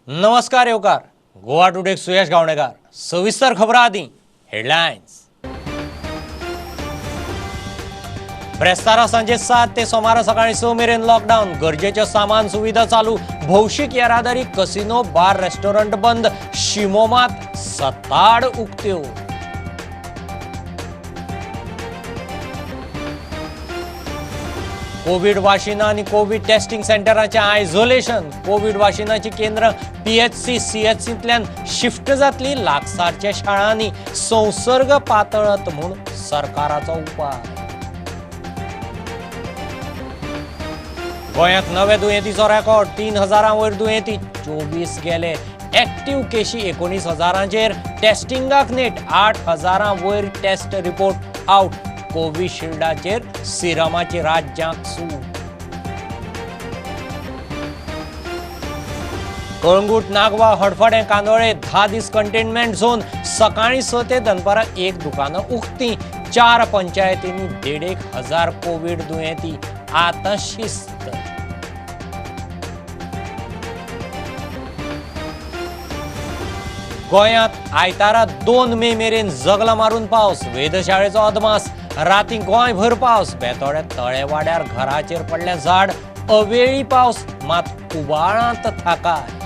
नमस्कार येवकार गोवा टुडेक सुयश गावणेकार. सविस्तर खबरां आदी हेडलायन्स. ब्रेस्तारा सांजे 7 ते सोमारा सकाळी 6 मेरेन लॉकडावन. गरजेचें सामान सुविधा चालू. भौशीक येरादारी, कसिनो, बार, रेस्टॉरंट बंद. शिमो मात सताड उक्त्यो. कोवीड वाशिनां आनी कोवीड टेस्टिंग सेंटराचें आयसोलेशन. कोवीड वाशिनाची केंद्रां पीएचसी सीएचसींतल्यान शिफ्ट जातली लागसारच्या शाळांनी. संसर्ग पातळत म्हूण सरकाराचो उपाय. गोंयांत नव्या दुयेंतीचो रेकॉर्ड. 3000 वयर दुयेंती, 24 गेले. एक्टीव केशी 19,000चेर. टेस्टिंगाक नेट 8,000 वयर टेस्ट रिपोर्ट आउट. कोविशिल्डाचेर सिरमाची राज्यांक सूट. कळंगूट, नागवा, हडफडें, कांदोळे 10 दीस कंटेनमेंट झोन. सकाळी 6 ते दनपारां 1 दुकानां उक्ती. 4 पंचायतींनी 1,500 कोवीड दुयेंती. आतां शिस्त. गोंयांत आयतारा 2 मे मेरेन जगला मारून पावस. वेधशाळेचो अदमास. राती गोंयभर पावस. बेतोडे तळेवाड्यार घराचेर पडलें झाड. अवेळी पावस मात उबाळांत थाकाय.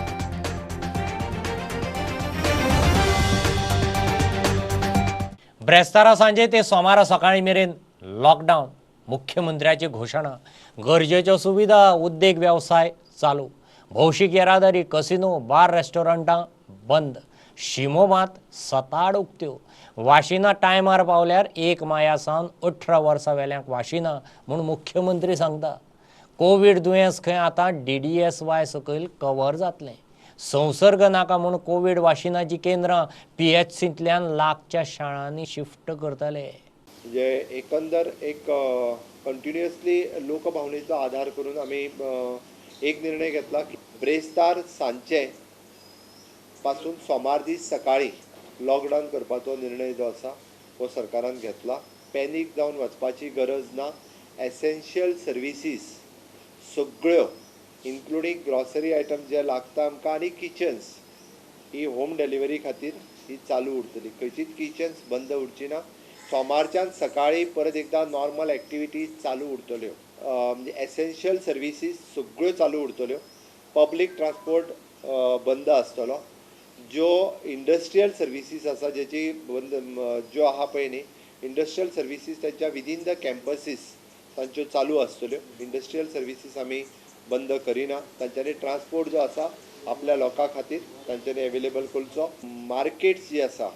ब्रेस्तारा सांजे ते सोमारा सकाळी मेरेन लॉकडावन. मुख्यमंत्र्याची घोशणा. गरजेच्यो सुविधा, उद्देग वेवसाय चालू. भौशीक येरादारी, कसिनो, बार, रेस्टॉरंटां बंद. शिमो मात सताड उक्त्यो. वाशिनां टायमार पावल्यार 1 माया सावन 18 वर्सां वेल्यांक वाशिनां म्हूण मुख्यमंत्री सांगता. कोवीड दुयेंस खंय आतां DDSY सकयल कवर जातलें. संसर्ग नाका म्हूण कोवीड वाशिनाची केंद्रां पीएचसींतल्यान लागच्या शाळांनी शिफ्ट करतले. म्हणजे एकंदर एक कंटिन्युअसली लोकभावनेचो आधार करून आमी एक निर्णय घेतला की ब्रेस्तार सांजचे पासून सोमार दीस सकाळी लॉकडावन करपाचो निर्णय जो आसा हो सरकारान घेतला. पॅनीक जावन वचपाची गरज ना. एसेन्शियल सर्विसीस सगळ्यो इन्क्लुडींग ग्रॉसरी आयटम जे लागता आमकां आनी किचन्स ही होम डिलिव्हरी खातीर ही चालू उरतली. खंयचीच किचन्स बंद उरची ना. सोमारच्यान सकाळी परत एकदां नॉर्मल एक्टिविटीज चालू उरतल्यो. म्हणजे एसेन्शियल सर्विसीस सगळ्यो चालू उरतल्यो. पब्लीक ट्रान्सपोर्ट बंद आसतलो. ज्यो इंडस्ट्रियल सर्विसीस आसा जेची बंद ज्यो आहा पळय न्ही इंडस्ट्रियल सर्विसीस तांच्या विदीन the campuses तांच्यो चालू आसतल्यो. इंडस्ट्रियल सर्विसीस आमी बंद करिना. तांच्यांनी ट्रान्सपोर्ट जो आसा आपल्या लोकां खातीर तांच्यांनी एवेलेबल करचो. मार्केट्स जी आसा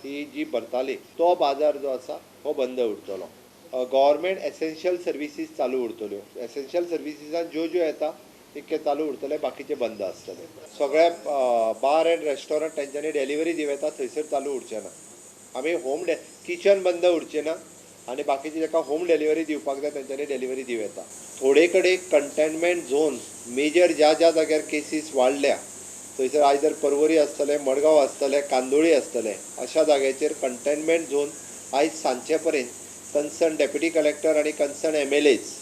ही जी भरताली तो बाजार जो आसा हो बंद उरतलो. गव्हर्मेंट एसेन्शियल सर्विसीस चालू उरतल्यो. एसेन्शियल सर्विसीसान ज्यो ज्यो येता तितके चालू उरतले, बाकीचे बंद आसतले. सगळे बार एंड रेस्टॉरंट तांच्यांनी डिलिव्हरी दिवं येता थंयसर चालू उरचे ना. आमी होम किचन बंद उरचें ना आनी बाकीचे जाका होम डिलिव्हरी दिवपाक जाय तांच्यांनी डिलिव्हरी दिवं येता. थोडे कडेन कंटेनमेंट झोन मेजर ज्या ज्या जाग्यार केसीस वाडल्या थंयसर आयदर पर्वरी आसतलें, मडगांव आसतलें, कांदोळी आसतलें, अशा जाग्याचेर कंटेनमेंट झोन आयज सांजचे पर्यंत कन्सर्न डेप्युटी कलेक्टर आनी कन्सर्न MLAs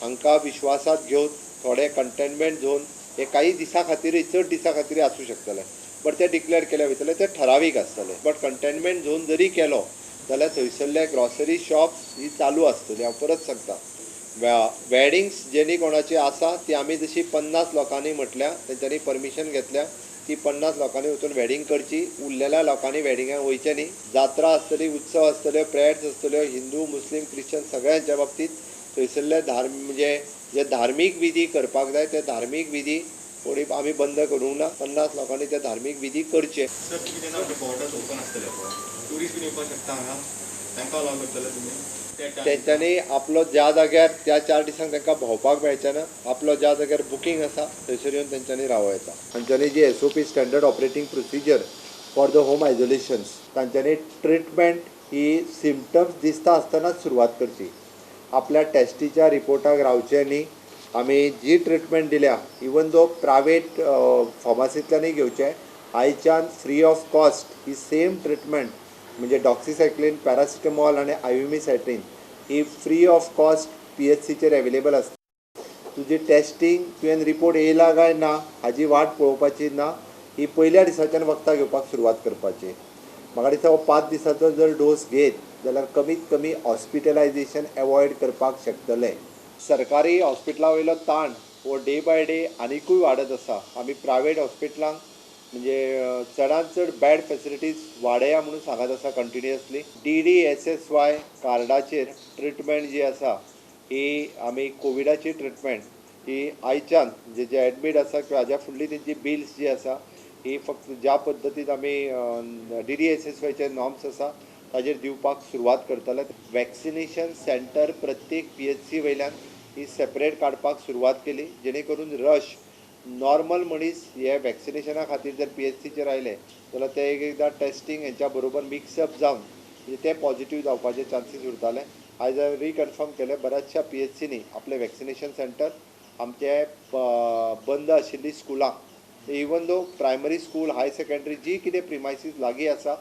हांकां विश्वासात घेवन थोडे कंटेनमेंट झोन हे काही दिसां खातीरय चड दिसां खातीरय आसूं शकतले, बट ते डिक्लेअर केले वयतले, ते ठरावीक आसतले. बट कंटेनमेंट झोन जरी केलो जाल्यार थंयसरले ग्रॉसरी शॉप्स ही चालू आसतली. हांव परत सांगता, वेडिंग्स जेणी कोणाची आसा ती आमी जशी 50 लोकांनी म्हटल्या तेंच्यांनी परमिशन घेतल्या ती 50 लोकांनी वचून वेडिंग करची. उरलेल्या लोकांनी वेडिंगाक वयचें न्ही. जात्रा आसतली, उत्सव आसतल्यो, प्रेयर्स आसतल्यो, हिंदू मुस्लीम क्रिश्चन सगळ्यांच्या बाबतींत थंयसरले म्हणजे जे धार्मीक विधी करपाक जाय ते धार्मीक विधी कोणी आमी बंद करूंक ना. 50 लोकांनी ते धार्मीक विधी करचे. सर, तुमी जेन्ना बॉर्डर्स ओपन आसतले पळय, ट्युरिस्ट बीन येवपाक शकता हांगा, तांकां अलाव करतले तुमी? तेंच्यांनी आपलो ज्या जाग्यार त्या 4 दिसांक तांकां भोंवपाक मेळचें ना, आपलो ज्या जाग्यार बुकींग आसा थंयसर येवन तेंच्यांनी रावं येता. तांच्यांनी जी SOP standard operating procedure for the home isolations तांच्यांनी ट्रिटमेंट ही सिमटम्स दिसता आसतनाच सुरवात करची. आपल्या टेस्टीच्या रिपोर्टाक रावचें न्ही. आमी जी ट्रिटमेंट दिल्या इवन दो प्रायवेट फार्मासींतल्यानूय घेवचें, आयच्यान free of cost he same treatment म्हणजे डॉक्सिसायक्लीन, पॅरासिटामॉल आनी आयुमिसायट्रीन ही फ्री ऑफ कॉस्ट PHCचेर एवेलेबल आसता. तुजी टेस्टींग तुवें रिपोर्ट येयला काय ना हाजी वाट पळोवपाची ना. ही पयल्या दिसाच्यान वखदां घेवपाक सुरवात करपाची. म्हाका दिसता हो 5 दिसाचो जर डोस घेत जाल्यार कमीत कमी हॉस्पिटलायजेशन एवॉयड करपाक शकतले. सरकारी हॉस्पिटला वयलो ताण हो डे बाय डे आनिकूय वाडत आसा. आमी प्रायवेट हॉस्पिटलांक म्हणजे चडांत चड बेड फेसिलिटीज वाडया म्हणून सांगत आसा कंटिन्युअसली. DDSSY कार्डाचेर ट्रिटमेंट जी आसा ही आमी कोविडाची ट्रिटमेंट ही आयच्यान म्हणजे जे एडमीट आसा किंवा हाज्या फुडली तेंची बिल्स जी आसा ही फक्त ज्या पद्दतीन आमी DDSSYचे नॉर्म्स आसा ताजेर दिवपाक सुरवात करतले. वॅक्सिनेशन सेंटर प्रत्येक PHC वयल्यान ही सेपरेट काडपाक सुरवात केली, जेणे करून रश नॉर्मल मनीस हे वॅक्सिनेशना खातीर जर PHCचेर आयले जाल्यार ते एक एकदां टेस्टिंग हेंच्या बरोबर मिक्सअप जावन म्हणजे ते पॉझिटिव्ह जावपाचे चान्सीस उरताले. आयज हांवें रिकन्फर्म केलें बऱ्याचशा PHCनी आपलें वॅक्सिनेशन सेंटर आमचे बंद आशिल्लीं स्कुलां, even though primary school, high secondary जी कितें प्रिमायसीस लागीं आसा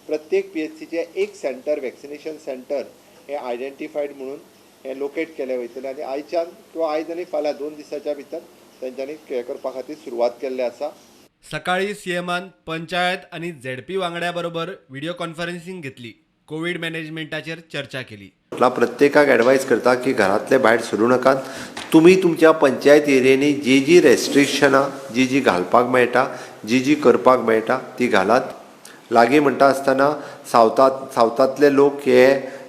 प्रत्येक PHCचें एक सेंटर वॅक्सिनेशन सेंटर हें आयडेंटिफायड म्हणून हें लोकेट केलें वयतलें आनी आयच्यान किंवा आयज आनी फाल्यां 2 दिसाच्या भितर तेंच्यांनी हें करपा खातीर सुरवात केल्ली आसा. सकाळी सीएमान पंचायत आनी झेडपी वांगड्या बरोबर व्हिडिओ कॉन्फरन्सिंग घेतली. कोवीड मॅनेजमेंटाचेर चर्चा केली. प्रत्येकाक एडवायज करता की घरांतले भायर सरूं नाकात. तुमी तुमच्या पंचायत एरियांनी जी जी रेस्ट्रिक्शनां जी जी घालपाक मेळटा, जी जी करपाक मेळटा ती घालात. लागीं म्हणटा आसतना सावथांतले लोक हे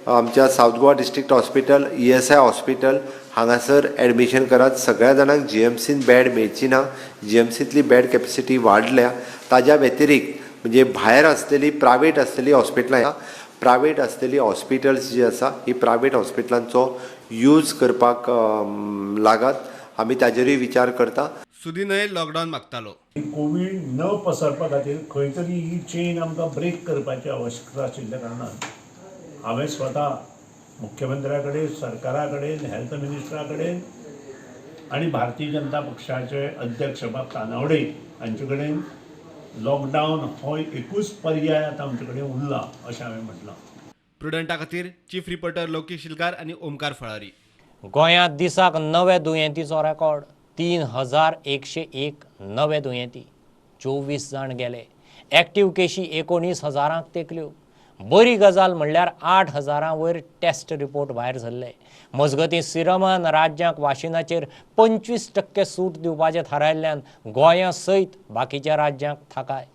आमच्या South Goa district hospital, ESI hospital हांगासर एडमिशन करात. सगळ्या जाणांक GMCन बेड मेळची ना, GMCतली बेड कॅपेसिटी वाडल्या. ताज्या व्यतिरिक्त म्हणजे भायर आसलेली प्रायवेट आसलेली हॉस्पिटलां, प्रायवेट आसलेली हॉस्पिटल्स जी आसा ही प्रायवेट हॉस्पिटलांचो यूज करपाक लागात. आमी ताजेरूय विचार करता. सुदीनय लॉकडावन मागतालो. कोवीड न पसरपा खातीर खंय तरी ही चेन आमकां ब्रेक करपाची आवश्यकता आशिल्ल्या कारणान हांवें स्वता मुख्यमंत्र्या कडेन, सरकारा कडेन, हेल्थ मिनिस्टरा कडेन आनी भारतीय जनता पक्षाचे अध्यक्ष बाब तानावडे हांचे कडेन लॉकडावन हो एकूच पर्याय आतां आमचे कडेन उरला अशें हांवें म्हटलां. प्रुडंटा खातीर चीफ रिपोर्टर लौकीक शिलकार आनी ओमकार फळारी. गोंयांत दिसाक नवे दुयेंतीचो रेकॉर्ड 3101 नवे दुयेंती, 24 जाण गेले. एक्टिव्ह केशी 19,000 तेंकल्यो. बरी गजाल म्हणल्यार 8,000 वयर टेस्ट रिपोर्ट भायर सरले. मजगतीं सिरमान राज्यांक वाशिनाचेर 25% सूट दिवपाचें थारायल्ल्यान गोंया सयत बाकीच्या राज्यांक थाकाय.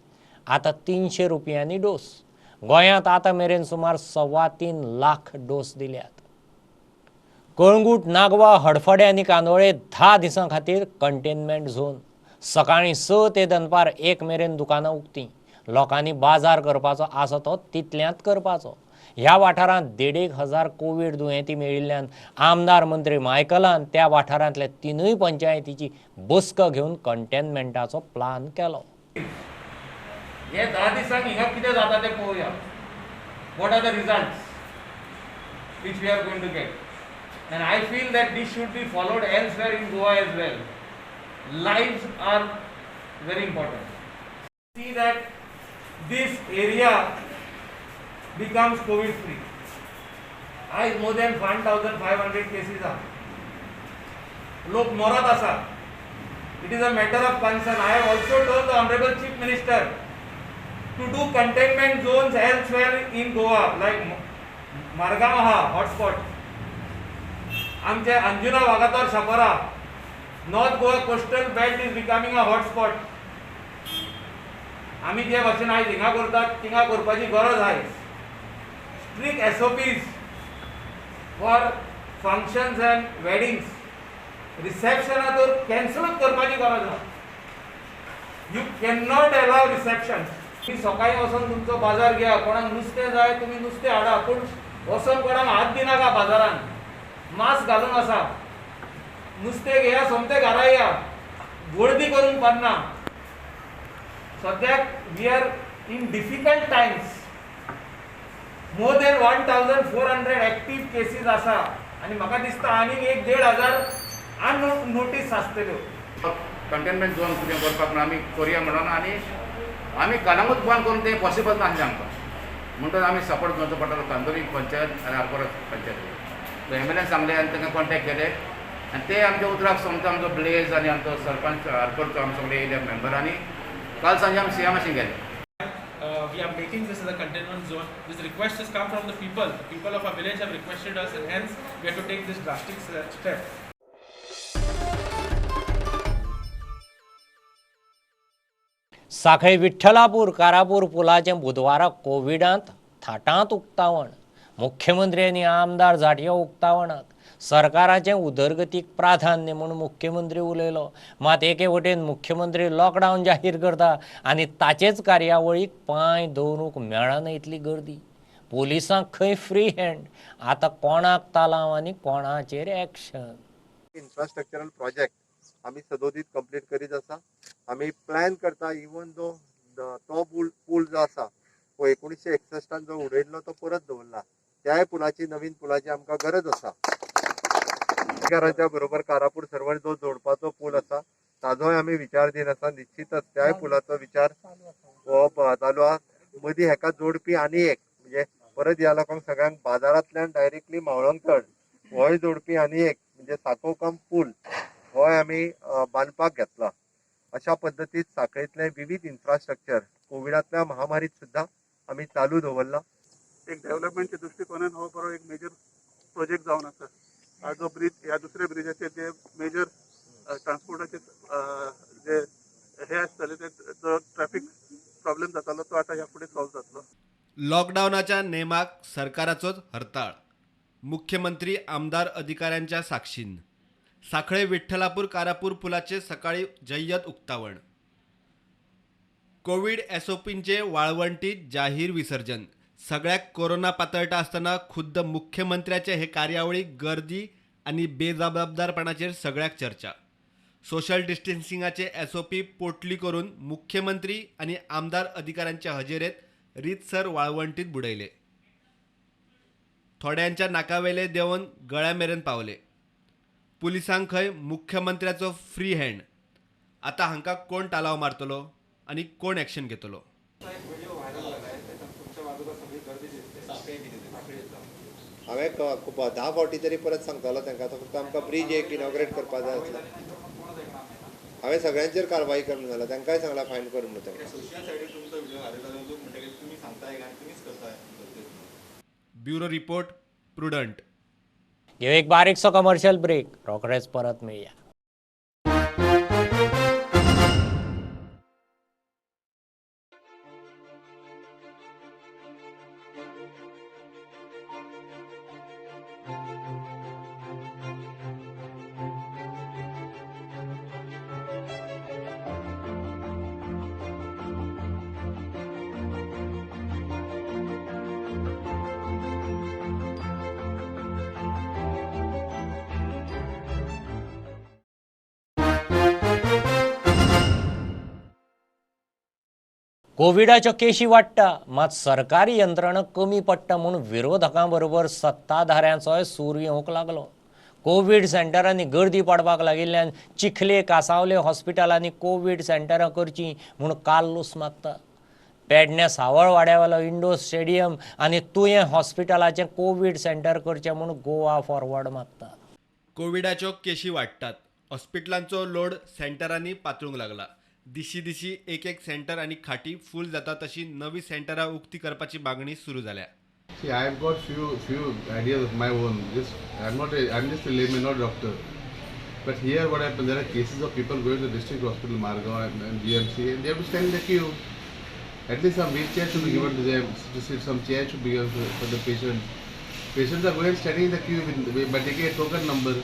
आतां 300 रुपयांनी डोस. गोंयांत आतां मेरेन सुमार 3.25 लाख डोस दिल्यात. कळंगूट, नागवा, हडफडें आनी कांदोळे 10 दिसां खातीर कंटेनमेंट झोन. सकाळीं 6 ते दनपार 1 मेरेन दुकानां उक्तीं. लोकांनी बाजार करपाचो आसा तो तितल्यांत करपाचो. ह्या वाठारांत 1,500 कोवीड दुयेंती मेळिल्ल्यान आमदार मंत्री मायकलान त्या वाठारांतल्या 3 पंचायतीची बसका घेवन कंटेनमेंटाचो प्लान केलो. हे 10 दिसांक हिंगा कितें जाता तें पळोवया. What are the results which we are going to get. And I feel that this should be followed elsewhere in Goa as well. Lives are very important. See that this area becomes COVID free. आयज more than 1,500 cases are. लोक मरत आसा. It is a matter of concern. I have also told the Honorable Chief Minister to do containment zones elsewhere in Goa, like Margao हा hotspot. आमचे Anjuna Vagator Chapora, North Goa coastal belt is becoming a hotspot. आमी जे भाशेन आयज हिंगा करतात थिंगा करपाची गरज आयज. Strict SOPs for functions and weddings, रिसेप्शनां तर कॅन्सलूच करपाची गरज आसा. You can not allow reception. तुमी सकाळीं वचोन तुमचो बाजार घेया, कोणाक नुस्तें जाय तुमी नुस्तें हाडा, पूण वचोन कोणाक हात दिनाका. बाजारान मास्क घालून आसा, नुस्तें घेया, सोमतें घरा या, गर्दी करूंक पडना. सद्याक we are in difficult times. More than 1,400 active cases आसा आनी म्हाका दिसता आनीक 1,500 अननोटीस आसतल्यो. कंटेनमेंट झोन कितें करपाक म्हणून आमी करुया म्हणून आनी आमी कलंगूट बंद करून तें पॉसिबल नासलें आमकां, म्हणटच आमी सपोर्ट घेवचो पडटलो कांदोली पंचायत आनी Arpora panchayat. M L N सांगलें आनी तांकां कॉन्टेक्ट केले आनी ते आमच्या उतराक समजा आमचो ब्लेज आनी आमचो सरपंच आरपोरचो आमी सगळे येयले मेंबरांनी काल सांजे आमी सीएमाशी गेले. We are making this as a containment zone. This request has come from the people. The people of our village have requested us, and hence we have to take this drastic step. Sanquelim Vithalapur Karapur पुलाचें बुधवारा कोविडांत थाटांत उक्तावण. मुख्यमंत्री आनी आमदार झाटयो उक्तावणाक. सरकाराचें उदरगतीक प्राधान्य म्हूण मुख्यमंत्री उलयलो. मात एके वटेन मुख्यमंत्री लॉकडावन जाहीर करता आनी ताचेच कार्यावळीक पांय दवरूंक मेळना इतली गर्दी. पोलिसांक खंय फ्री हँड. आतां कोणाक तालांव आनी कोणाचेर एक्शन. इन्फ्रास्ट्रक्चरल प्रोजेक्ट आमी सदोदीत कंप्लीट करीत आसा. आमी प्लॅन करता इवन दो तो पूल जो आसा हो 1961 जो उडयल्लो तो परत दवरला. त्याय पुलाची नवीन पुलाची आमकां गरज आसा. घराच्या बरोबर कारापूर सर्वण जो जोडपाचो पूल आसा ताजोय आमी विचारधीन आसा. निश्चितच त्याय पुलाचो विचार हो चालू आसा. मदीं हेका जोडपी आनी एक म्हणजे परत ह्या लोकांक सगळ्यांक बाजारांतल्यान डायरेक्टली मावळंकड होय जोडपी आनी एक म्हणजे साकोव कम पूल होय आमी बांदपाक घेतला. अशा पद्दतीत सांखळेंतलें विविध इन्फ्रास्ट्रक्चर कोविडांतल्या महामारीत सुद्दां आमी चालू दवरला. एक डेव्हलपमेंटच्या दृष्टिकोनान हो बरो एक मेजर प्रोजेक्ट जावन आसा. जो ब्रिज ह्या दुसऱ्या ब्रिजाचे जे मेजर ट्रान्सपोर्टाचे जे हे आसतले ते जो ट्रॅफिक प्रॉब्लेम जातालो तो आतां ह्या फुडें सॉल्व जातलो. लॉकडावनाच्या नेमाक सरकाराचोच हरताळ. मुख्यमंत्री आमदार अधिकाऱ्यांच्या साक्षीन सांखळे विठ्ठलापूर कारापूर पुलाचे सकाळी जय्यत उक्तावण. कोवीड एसओपींचे वाळवंटीत जाहीर विसर्जन. सगळ्याक कोरोना पातळटा आसतना खुद्द मुख्यमंत्र्याचे हे कार्यावळीक गर्दी आनी बेजबाबदारपणाचेर सगळ्याक चर्चा. सोशल डिस्टन्सिंगाचे एसओपी पोटली करून मुख्यमंत्री आनी आमदार अधिकाऱ्यांच्या हजेरेत रीतसर वाळवंटीत बुडयले. थोड्यांच्या नाकावेले देंवन गळ्या मेरेन पावले. पुलिसांक खंय मुख्यमंत्र्याचो फ्री हँड. आतां हांकां कोण तालाव मारतलो आनी कोण एक्शन घेतलो? हांवें 10 फावटी तरी परत सांगतालो तांकां, फक्त आमकां ब्रीज एक इनॉग्रेट करपाक जाय आसलो. हांवें सगळ्यांचेर कारवाई कर म्हणून जाल्यार तांकांय सांगलां फायन कर म्हणून तांकां. Bureau report, Prudent. घेऊ एक बारीकसो कमर्शियल ब्रेक, रोखडेच परत मेळया. कोविडाच्यो केशी वाडटा मात सरकारी यंत्रणा कमी पडटा म्हूण विरोधकां बरोबर सत्ताधाऱ्यांचोय सूर येवंक लागलो. कोवीड सेंटरांनी गर्दी पडपाक लागिल्ल्यान चिखले कासावले हॉस्पिटलांनी कोवीड सेंटरां करचीं म्हूण काल्लूस मागता. पेडणे सावळवाड्यावेलो इंडोर स्टेडियम आनी तुयें हॉस्पिटलाचें कोवीड सेंटर करचें म्हूण गोवा फॉरवर्ड मागता. कोविडाच्यो केशी वाडटात, हॉस्पिटलांचो लोड सेंटरांनी पातळूंक लागला. दिशी दिशी एक एक सेंटर आनी खाटी फूल जाता तशी नवी सेंटरां उक्ती करपाची मागणी सुरू जाल्या. See, I have got few ideas of my own. Just I'm just a layman, not doctor. But here, what happens? There are cases of people going to the district hospital, Margao and GMC, and they have to stand in the queue. At least some wheelchair should be given to them. To sit, some chair should be given for the patient. Patients are going and standing in the queue by taking a token number.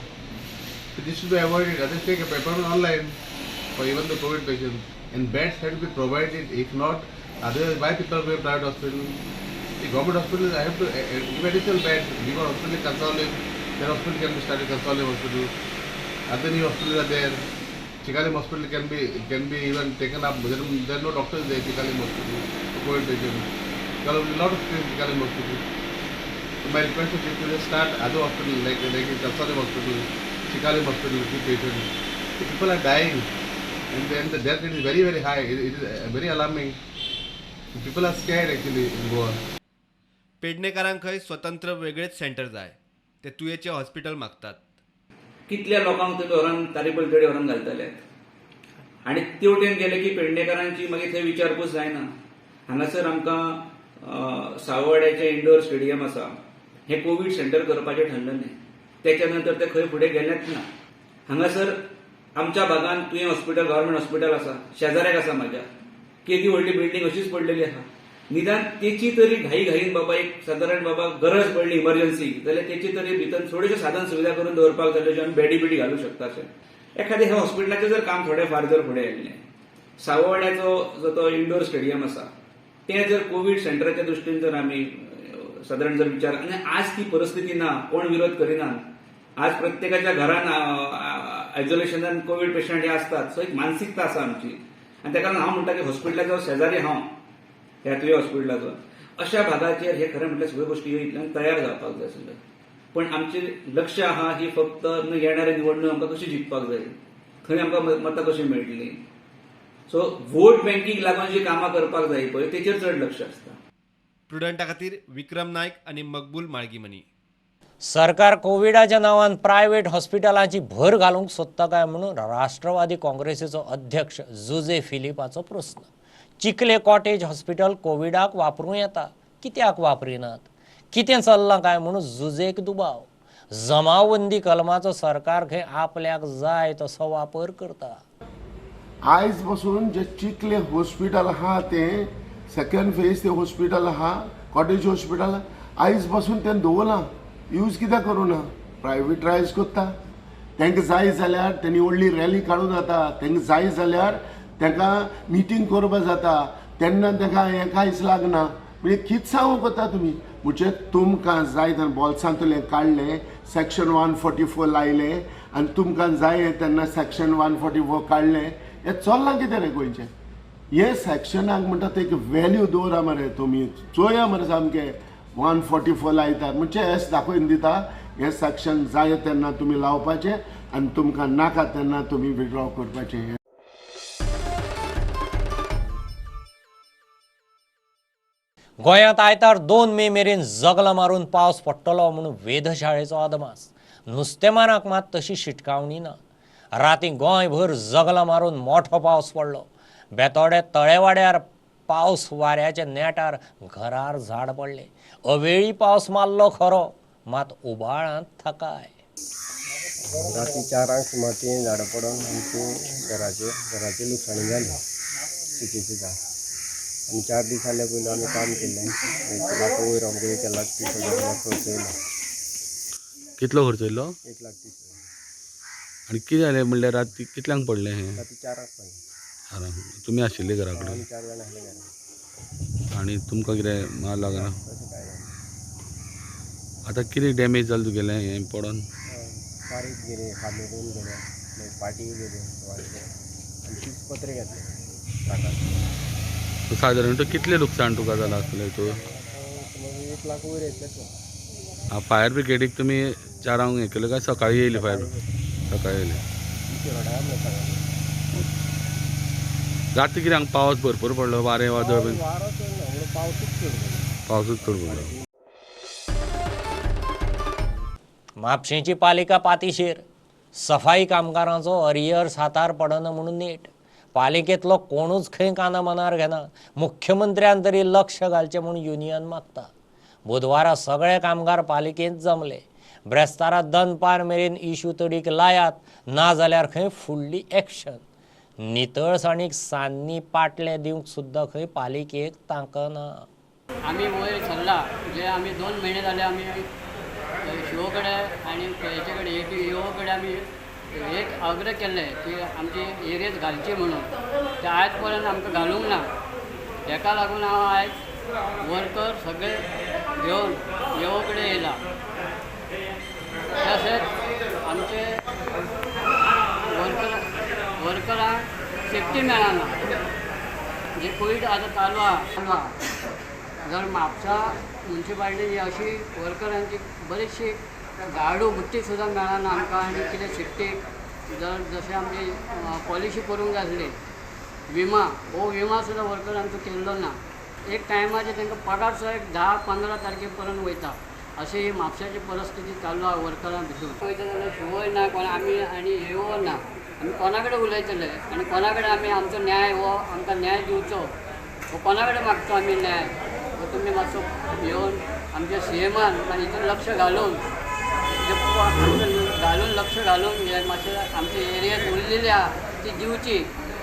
So this should be avoided. Others take a appointment online for even the COVID patients. And beds have to be provided. If not, otherwise why people go to private hospital? The government hospitals, I have to give additional beds. We got hospital in Cansaulim, their hospital can be started, Cansaulim hospital. Other new hospitals are there. Chicalim hospital can be even taken up. There are no doctors there, Chicalim hospital, for COVID patients. There are a lot of things in Chicalim hospital. So my request is to just start other hospital like Cansaulim hospital, Chicalim hospital, keep patients. The people are dying, and then the death rate is very, very high. It is very alarming. People are scared actually in Goa. पेडणेकारांक खंय स्वतंत्र वेगळेच centre जाय, ते तुयेचे hospital मागतात. कितल्या लोकांक तुमी व्हरून तारी पलतडी व्हरून घालतले? आनी तेवटेन गेले की पेडणेकारांची मागीर थंय विचारपूस जायना. हांगासर आमकां साववाड्याचें इंडोर स्टेडियम आसा, हें कोवीड सेंटर करपाचें ठरलेलें, तेच्या नंतर ते खंय फुडें गेलेच ना. हांगासर आमच्या भागान तुयें हॉस्पिटल गव्हर्मेंट हॉस्पिटल आसा, शेजाऱ्याक आसा म्हाज्या, केदी व्हडली बिल्डींग अशीच पडलेली आसा. निदान तेची तरी घाई घाईन बाबा एक सादारण बाबा गरज पडली इमर्जन्सी जाल्यार तेची तरी भितर थोड्योश्यो साधन सुविधा करून दवरपाक जाय ज्यो आमी बेडी बिडी घालूंक शकता. अशें एखादें ह्या हॉस्पिटलाचें जर काम थोडें फार जर फुडें आयिल्लें, साववाड्याचो जो तो इंडोर स्टेडियम आसा तें जर कोवीड सेंटराच्या दृश्टीन जर आमी सादारण जर विचार, आनी आज ती परिस्थिती ना, कोण विरोध करिना, आज प्रत्येकाच्या घरान आयसोलेशनान कोवीड पेशंट हे आसतात. सो एक मानसिकता आसा आमची आनी ताका लागून हांव म्हणटा की हॉस्पिटलाचो शेजारी हांव ह्या तुवें हॉस्पिटलाचो, अशा भागाचेर हे खरें म्हटल्यार सगळ्यो गोश्टी इतल्यान तयार जावपाक जाय आसल्यो. पण आमचें लक्ष आहा ही फक्त येणारे निवडणूक आमकां कशी जिखपाक जाय, थंय आमकां मतां कशी मेळटली, सो वोट बँकीक लागून जी कामां करपाक जाय पळय तेचेर चड लक्ष आसता. प्रुडंटा खातीर विक्रम नायक आनी मकबूल माळगीमनी. सरकार कोविडाच्या नांवान प्रायव्हेट हॉस्पिटलांची भर घालूंक सोदता काय म्हणून राष्ट्रवादी काँग्रेसीचो अध्यक्ष जुजे फिलिपाचो प्रस्न. चिखले कॉटेज हॉस्पिटल कोविडाक वापरूं येता, कित्याक वापरिनात, कितें चल्लां काय म्हणून जुजेक दुबाव. जमावबंदी कलमाचो सरकार खंय आपल्याक जाय तसो वापर करता. आयज पासून जे चिखले हॉस्पिटल आहा तें सेकंड फेज ते हॉस्पिटल आहा, कॉटेज हॉस्पिटल आयज पासून तें दवरलां, यूज कित्याक करूं ना, प्रायवेटायज करता. तांकां जाय जाल्यार तेणी व्हडली रॅली काडूं जाता, तांकां जाय जाल्यार तांकां मिटींग करपा जाता, तेन्ना तांकां हें कांयच लागना. म्हणजे कितें सांगूंक वता तुमी, म्हणजे तुमकां जाय तेन्ना बोल्सांतलें काडलें, सेक्शन 144 लायलें आनी तुमकां जाय तेन्ना सेक्शन 144 काडलें. हें चल्लां कितें रे गोंयचें? हे सेक्शनाक म्हणटा ते एक वेल्यू दवरा मरे तुमी, चोया मरे सामकें. 144 लायतात म्हणजे हें दाखोवन दिता, हें सेक्शन जाय तेन्ना तुमी लावपाचें आनी तुमकां नाका तेन्ना तुमी विड्रॉ करपाचें. गोंयांत आयतार 2 मे मेरेन जगला मारून पावस पडटलो म्हणून वेधशाळेचो अदमास. नुस्तेमारांक मात तशी शिटकावणी ना. राती गोंयभर जगला मारून मोठो पावस पडलो. बेतोडे तळेवाड्यार पावस वाऱ्याच्या नेटार घरार झाड पडले. अवेळी पावस मारलो खरो, मात उबाळांत थकाय. राती 4 सुमार ती झाडां पडून आमची घराची लुकसाणी जाली, चिकेचें झाड. आनी 4 दीस जाले पयलीं आमी काम केल्लें, 1 लाख वयर आमकां 1,30,000 खर्च येयलो. कितलो खर्च येयलो? 1,30,000. आनी कितें जालें म्हणल्यार राती कितल्यांक पडलें हें? राती 4 पडलें. 4 तुमी आशिल्ले घरा कडेन? आमी 4 जाण आसले घरा. आनी तुमकां कितें मार लागना? तशें कांय ना. आतां कितें डॅमेज जालें तुगेलें हें पडोन? पारीक गेली, खांबे दोन गेले, मागीर पाटी गेली, आनी 30 पत्रे घेतले ट्रकान. सादारण कितलें लुकसाण तुका जालां आसतलें हितून? 1 लाख वयर येतलें. आं, फायर ब्रिगेडीक तुमी 4 हें केलें काय सकाळीं येयली फायर? सकाळीं येयली. राती कितें हांगा पावस भरपूर पडलो, वारें वादळ? पावसूच चड पडलो. म्हापशेंची पालिका पातिशेर. सफाई कामगारांचो अरियर्स हातार पडना म्हणून नेट. पालिकेंतलो कोणूच खंय काना मनार घेना. मुख्यमंत्र्यान तरी लक्ष घालचें म्हूण युनियन मागता. बुधवारा सगळे कामगार पालिकेंत जमले. ब्रेस्तारा दनपार मेरेन इशू तडीक लायात, ना जाल्यार खंय फुडली एक्शन. नितळसाणीक सान्नी पाटले दिवंक सुद्दां खंय पालिकेक तांकना. आमी वयर सरला जे आमी 2 म्हयने जाले आमी शिवो कडेन आनी हेचे कडेन एओ कडेन आमी एक आग्रह केल्ले की आमची एरियज घालची म्हणून, ते आयज पर्यंत आमकां घालूंक ना. हेका लागून हांव आयज वर्कर सगळे घेवन एओ कडेन येयला. तशेंच आमचे वर्करांक सेफ्टी मेळना. जे कोवीड आतां चालू आहा, जर म्हापसा म्युनिसिपालिटी ही अशी वर्करांची बरीचशी गाडो बुट्टी सुद्दां मेळना आमकां. आनी कितें सेफ्टीक जर जशें आमची पॉलिशी करूंक जाय आसली विमा, हो विमा सुद्दां वर्करांचो केल्लो ना. एक टायमाचेर तांकां पगार सुद्दां एक 10-15 तारखे पर्यंत वयता. अशी ही म्हापशाची परिस्थिती चालू आहा वर्करां भितर. वयता जाल्यार शिवय ना कोण आमी आनी येवो ना. आमी कोणा कडेन उलयतले आनी कोणा कडेन आमी आमचो न्याय हो आमकां न्याय दिवचो हो कोणा कडेन मागचो आमी न्याय हो तुमी मातसो येवन आमच्या सीएमान हितून लक्ष घालून लक्ष घालून हे मातशें आमचे एरियेंत उरलेली आहा ती दिवची.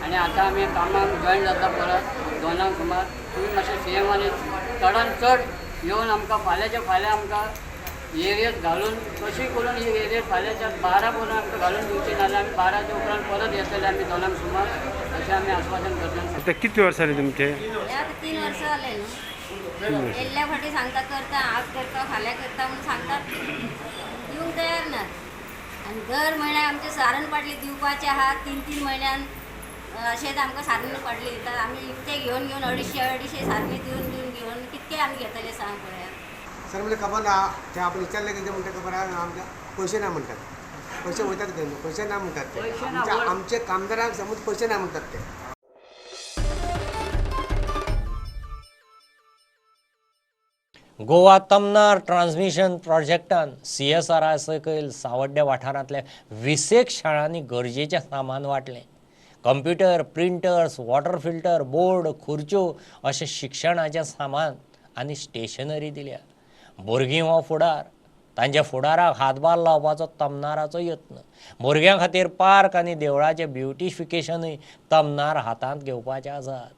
आनी आतां आमी कामाक जॉयन जाता परत 2 सुमार. तुमी मातशें सीएमान चडान चड येवन आमकां फाल्यांच्या फाल्यां आमकां एरियेंत घालून कशी करून ही एरियेंत फाल्यांच्या 12 पर्यंत आमकां घालून दिवची, नाजाल्यार आमी 12च्या उपरांत परत येतले आमी 2 सुमार अशें आमी आश्वासन करता. आतां कितले वर्सां जालीं तुमचे? 3 वर्सां जालें न्हू. येल्ल्या फाटी सांगता करता, आज करता फाल्यां करता म्हणून सांगतात, दिवंक तयार ना. आनी दर म्हयन्याक आमचे सारण पाटली दिवपाचे आहा, 3-3 म्हयन्यान अशेंच आमकां सारणी पाटली दितात. आमी इतके घेवन घेवन 250-250 सारणी दिवन दिवन घेवन कितके आमी घेतले सांग पळया. सर म्हणजे खबर ना, ते आपण विचारले की ते म्हणटा खबर आहा आमकां पयशे ना म्हणटात, पयशे वयतात खंय, पयशे ना म्हणटात ते. आमचे कामदारांक समज पयशे ना म्हणटात ते. गोवा तमनार ट्रान्समिशन प्रोजेक्टान CSRI सकयल सावड्ड्या वाठारांतल्या 20 शाळांनी गरजेचें सामान वांटलें. Computer, printers, water filter, board, खुर्च्यो अशें शिक्षणाचें सामान आनी स्टेशनरी दिल्या. भुरगीं हो फुडार, तांच्या फुडाराक हातभार लावपाचो तमनाराचो यत्न. भुरग्यां खातीर पार्क आनी देवळाचें ब्युटिफिकेशनूय तमनार हातांत घेवपाचें आसात.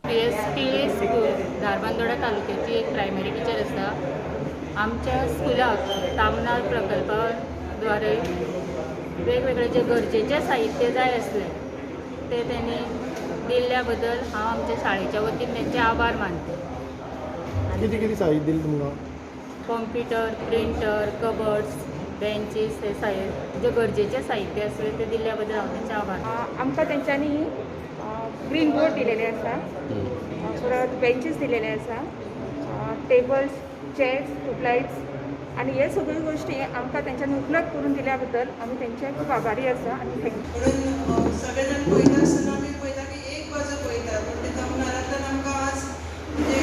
PSP school Dharbandora तालुक्याची एक प्रायमरी टिचर आसा. आमच्या स्कुलाक तामनार प्रकल्पा द्वारे वेगवेगळे जे गरजेचे साहित्य जाय आसलें ते त्यांनी दिल्ल्या बद्दल हांव आमच्या शाळेच्या वतीन तेंचे आभार मानते. कितें कितें साहित्य दिलें तुमकां? कॉम्प्युटर, प्रिंटर, कबर्ड्स, बेंचीस हे साहित्य जे गरजेचे साहित्य आसलें ते दिल्ल्या बद्दल हांव तेंचे आभार मानता. आमकां तेंच्यांनी ग्रीन बोर्ड दिलेले आसा, परत बेंचीस दिलेले आसा, टेबल्स, चेअर्स, ट्यूबलायट्स आनी हे सगळ्यो गोश्टी आमकां तेंच्यांनी उपलब्ध करून दिल्या बद्दल आमी तेंचे खूब आभारी आसा. आनी thank you. म्हणून सगळे जाण पळयता आसतना आमी पळयता की एक बाजू पळयतात, पूण ते तमनारांतल्यान आमकां आज म्हणजे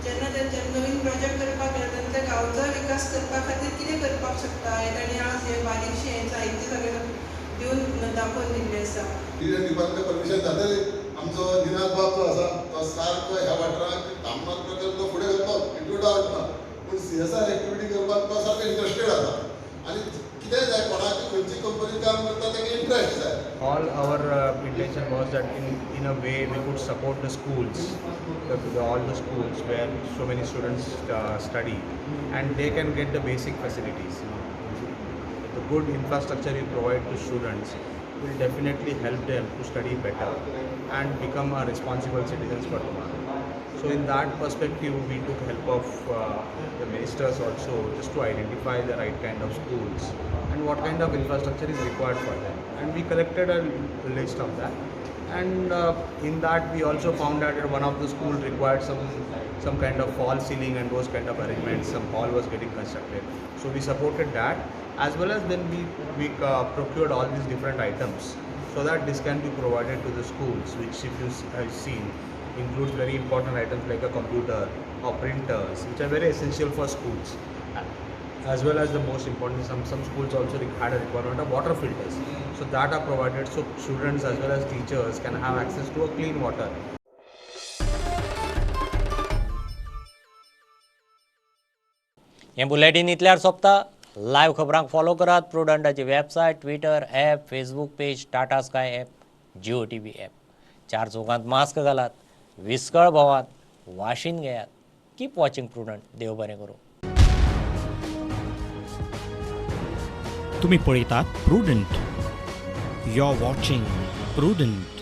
जेन्ना तेंच्यांनी नवीन प्रोजेक्ट करपाक गेले तेन्ना त्या गांवचो विकास करपा खातीर कितें करपाक शकता हें तांणी आज हें बारीकशें हें साहित्य सगळें दिवन दाखोवन दिल्लें आसा. डिपार्टमेंट परमिशन जातलें. आमचो निनाद बाब जो आसा तो सारको ह्या वाठाराक तामनार प्रकल्प फुडें घालपाक हितून डावट ना, पूण CSR activity करपाक तो सारको इंट्रस्टेड आसा आनी कितें जाय कोणाक खंयची कंपनी काम करता ताका इंट्रस्ट जाय. All our intention was that in a way we could support the schools, all the schools where so many students study, and they can get the basic facilities. The good infrastructure you provide to students will definitely help them to study better and become a responsible citizens for tomorrow. So in that perspective, we took help of the ministers also, just to identify the right kind of schools and what kind of infrastructure is required for them. And we collected a list of that. And in that we also found that one of the school required some kind of fall ceiling and those kind of arrangements. Some hall was getting constructed. So we supported that, as well as then we procured all these different items so that this can be provided to the schools, which if you have seen includes very important items like a computer or printers, which are very essential for schools, as well as the most important, some schools also had a requirement of water filters, so that are provided so students as well as teachers can have access to a clean water. हें bulletin इतल्यार सोंपता. Live खबरांक follow करात प्रुडंटाची website, Twitter app, Facebook page, Tata Sky app, Jio TV app. चार चौकांत mask घालात, विस्कळ भोवात, वाशीन घेयात. Keep watching Prudent. देव बरें करूं. तुम्ही पळयतात Prudent. You are watching Prudent.